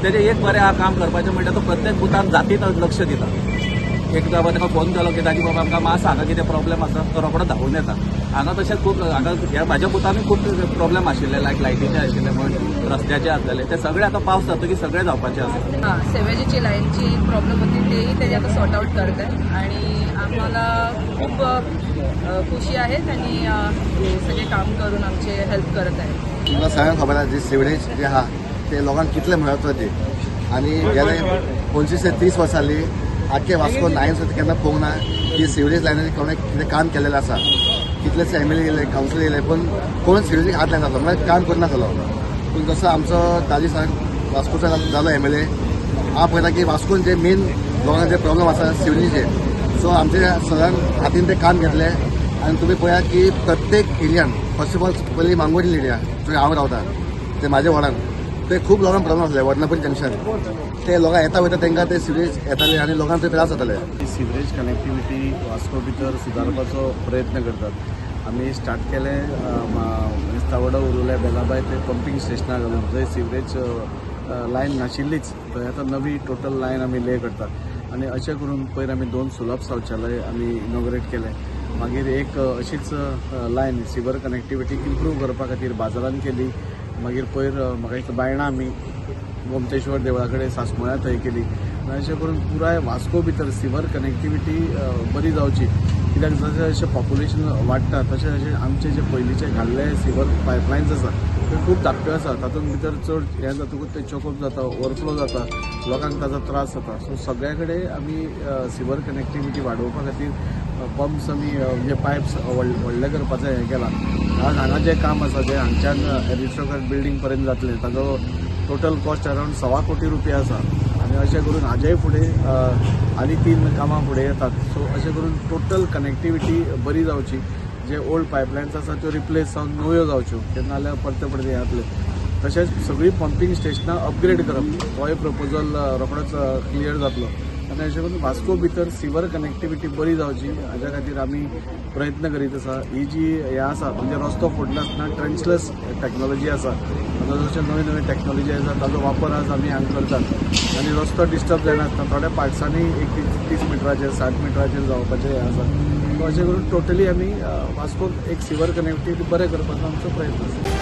तेजें एक बरें आहा काम करपाचें म्हणल्यार तो प्रत्येक बुथान जातीन लक्ष दिता. एकदां ताका फोन केलो की ताजी बाबा आमकां मातसो हांगा कितें प्रॉब्लेम आसा, तो रोखडो धांवून येता. हांगा तशें खूब हांगा ह्या म्हाज्या बुथानूय खूब प्रॉब्लेम आशिल्ले, लायक लायटीचे आशिल्ले म्हण, रस्त्याचे आसलेले, ते सगळे आतां पावस जातकीर सगळे जावपाचे आसा. हां, सेवेजीची लाईनची प्रॉब्लेम होती तेही त्यांनी आता सॉर्ट आउट करत आहे आणि आम्हाला खूप खुशी आहे त्यांनी सगळे काम करून आमचे हेल्प करत आहे. तुमकां सगळ्यांक खबर आसा जी सिवरेज जे आहा ते लोकांक कितले म्हत्वाची आनी गेले 25 ते 30 वर्सां जाली आख्खे वास्को लायन सुद्दां केन्ना पळोवंक ना की सिवरेज लायनाचें कोणें कितें काम केलेलें आसा. कितलेशे एम एल ए येयले, कावन्सिलर येयले, पूण कोण सिवरेजीक हात लायनासलो, म्हळ्यार काम करनासलो. पूण जसो आमचो दाजी साहेब वास्कोचो जालो एम एल ए, हांव पळयता की वास्कोन जे मेन लोकांक जे प्रॉब्लम आसा सिवरेजीचे, सो आमचे सगळ्यांक हातीन ते काम घेतले. आनी तुमी पळयात की प्रत्येक एरियान फर्स्ट ऑफ ऑल पयलीं मांगोरी एरिया थंय हांव रावता ते म्हाज्या वॉर्डान ते खूब लोकांक प्रॉब्लम आसले. वडनापूर जंक्शन ते लोकां येता वयता तांकां ते सिवरेज येताले आनी लोकांक ते त्रास जाताले. सिवरेज कनेक्टिविटी वास्को भितर सुदारपाचो प्रयत्न करतात. आमी स्टार्ट केले तावडो उरुले बेलाबाय ते पंपींग स्टेशनाक घालून, जंय सिवरेज लायन नाशिल्लीच थंय आतां नवी टोटल लायन आमी ले करतात. आनी अशें करून पयर आमी 2 सुलभ शौचालय आमी इनॉग्रेट केले. मागीर एक अशीच लायन सिवर कनेक्टिविटी इम्प्रूव करपा खातीर बाजारान केली. मागीर पयर म्हाका दिसता बायणा आमी गोमतेश्वर देवळा कडेन सासमोळ्या थंय केली. आनी अशें करून पुराय वास्को भितर सिवर कनेक्टिविटी बरी जावची, कित्याक जशें जशें पॉप्युलेशन वाडटा तशें तशें आमचे जे पयलींचे घाल्ले सिवर पायपलायन्स आसा ते खूब धाकट्यो आसा, तातूंत भितर चड हें जातकूच ते चोकअप जाता, ओवरफ्लो जाता, लोकांक ताजो त्रास जाता. सो सगळ्या कडेन आमी सिवर कनेक्टिविटी वाडोवपा खातीर पंप्स आमी म्हणजे पायप्स व्हडले करपाचें हें केलां. आज हांगा जें काम आसा जें हांगच्यान एरिस्टोक्रेट बिल्डींग पर्यंत जातलें ताजो टोटल कॉस्ट अरावंड 1.25 कोटी रुपया आसा. आनी अशें करून हाजेय फुडें आनी 3 कामां फुडें येतात. सो अशें करून टोटल कनेक्टिविटी बरी जावची, जे ओल्ड पायपलायन्स आसा त्यो रिप्लेस जावन नव्यो जावच्यो, ते नाजाल्यार परते परते हें जातलें. तशेंच सगळीं पंपींग स्टेशनां अपग्रेड करप तोय प्रपोजल रोखडोच क्लियर जातलो. आनी अशें करून वास्को भितर सिवर कनेक्टिविटी बरी जावची हाज्या खातीर आमी प्रयत्न करीत आसा. ही जी हें आसा म्हणजे रस्तो फोडनासतना ट्रेंचलेस टॅक्नोलॉजी आसा, आतां जशे नवी नवी टॅक्नोलॉजी आसा ताजो वापर आज आमी हांगा करतात आनी रस्तो डिस्टर्ब जायनासतना थोड्या पार्ट्सांनी एक 30 मिटराचेर 60 मिटराचेर जावपाचें हें आसा. सो अशें करून टोटली आमी वास्कोक एक सिवर कनेक्टिविटी बरें करपाचो आमचो प्रयत्न आसा.